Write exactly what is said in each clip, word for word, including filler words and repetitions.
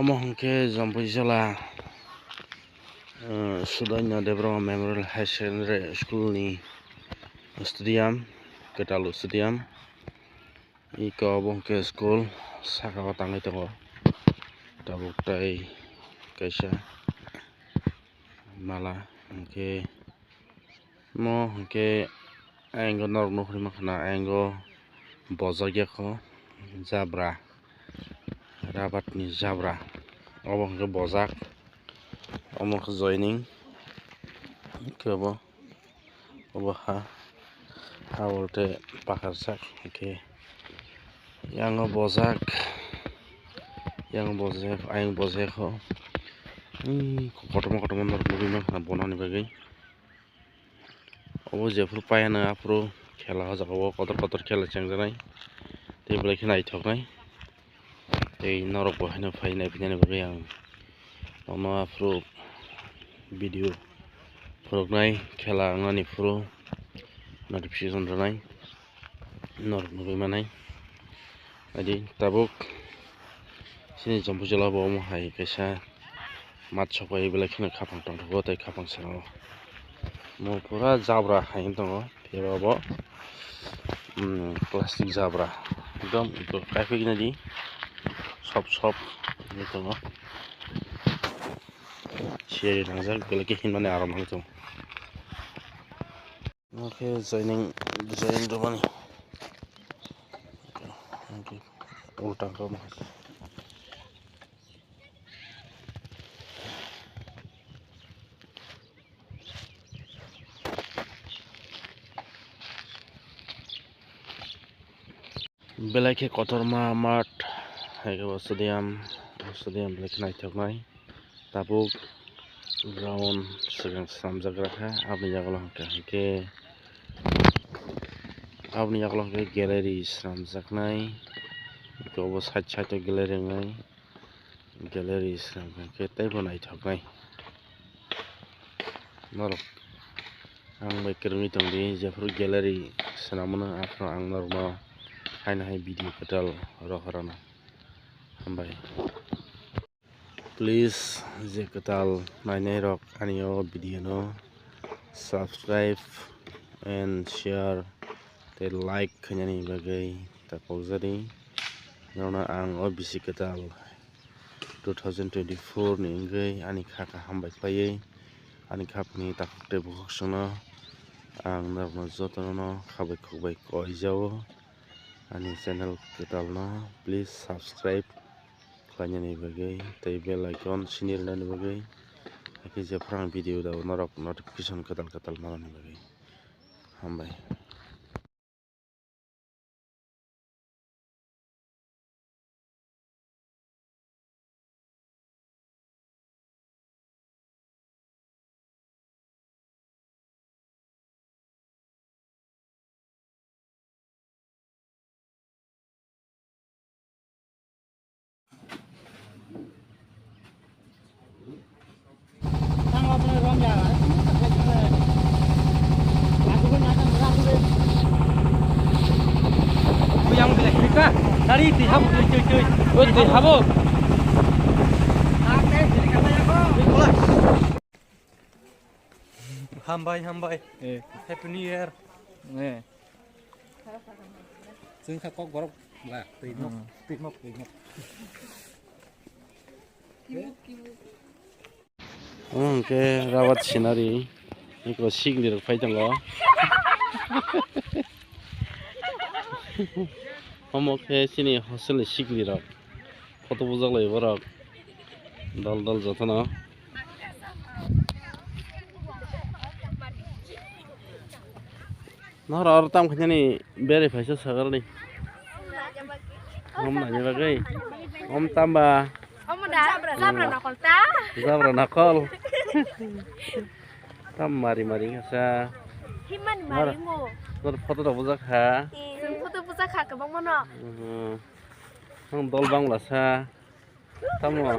Omo hwnkhe Jampui Jala, eh, Sudaina Debbarma Memorial High Secondary School ni stadium, kwtal stadium. Iko obo hwnkhe school saka o tangwi tongo. Tabuk tai kaisa mala hwnkhe, mo hwnkhe ayang norok nukgwi mankha na, ayang bojak yakho jabra, rabat ni jabra, obo hwnkhe bojak, omo khe joining khe bo. Obo ha, ha bo tei pakarjak hwnkhe, yang o bojak, yang bojak, ayang bojak ho. Kotorma kotorma norok nugwi mankha bonani bagwi. Obo jephuru paiano aphuru khela o jaga o kotor kotor khela chengjaknai tei belai khe naithoknai. Tei norok bo haino phai naiphinani bagwi ang nono aphuru video phunuknai, khela wngnani phuru notification rwnai norok nugwi manai. Adi tabuk chini Jampui Jala bo omo hai kaisa mat sokpai belai kheno khapang tongthogo tei khapang sero. Mo pura jabra hai wng tongo, phiya ba bo, um, plastic jabra. Ekdom kaiphiknadi sop sop wngwi tongo. Seri nangjak, belai khe hinmani aram wngwi tongo. Omo khe joining, joining rwmani. Ulta wngkha omo hai. Belai khe kotorma mat, hai khe bo stadium, stadium belai khe naithoknai. Tabuk ground swkang swnamjak gra kha, aboni yagulo hwnkha hwnkhe, aboni yagulo hwnkhe gallery swnamjaknai, obo side side o gallery wngnai. Gallery swnam khe teibo naithoknai. Norok ang bai kwrwngwi tongdi, jephuru gallery swnam mano, aphuru ang norokno haino hai video kwtal rohorano. Hambai. Please, je kwtal nainairok ani o video no subscribe and share tei like khainani bagwi tapokjadi. Norokno ang o bisi kwtal two thousand twenty-four ni wngwi ani kha kaham bai paiwi ani khapni takhuk tei bukhuk songno ang norokno jotono khabai khukbai koijao. Ani channel kwtalno please subscribe khlainani bagwi tei bell icon sini rwnani bagwi, hakhe jephru ang video dao norok notification kwtal kwtal manani bagwi. Hambai. Yang bilang kita tadi di habo, cuy, cuy, cuy. Oh, di habo. Hambai, hambai. Eh. Happy New Year. Eh. Chwng kha kok borok ba, twi nok, hmm, twi nok, twi nok. Omo hwnkhe Rabat scenery, eko sikli rok phai tongo. Omo khe chini hostel ni sikli rok. Photo bujak lai borok dol dol jotono. Noro oro tam khainani beri phaisa sagarni. Om nani bagwi. Om tamba. Om da. Jabra, jabra nakol ta. Jabra nakol. Tam mari mari kasa. Himani mari mo. Noro photo rok bujak kha. Chwng photo bujak kha kwbangma no. Mhm. Ang dol bangla sa. Tamo,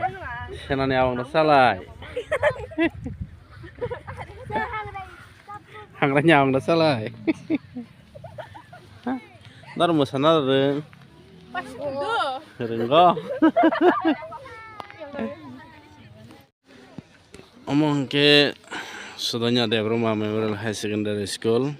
senani awang no salai. Hangrani awang no salai. Nor mwsana rwng. Rwnggo. Omo hwnkhe Sudanya Debbarma Memorial High Secondary School.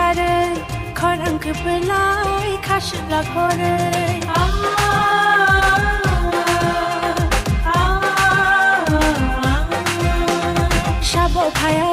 Khorang kwplai khaswk la phorwi. Sabo phaya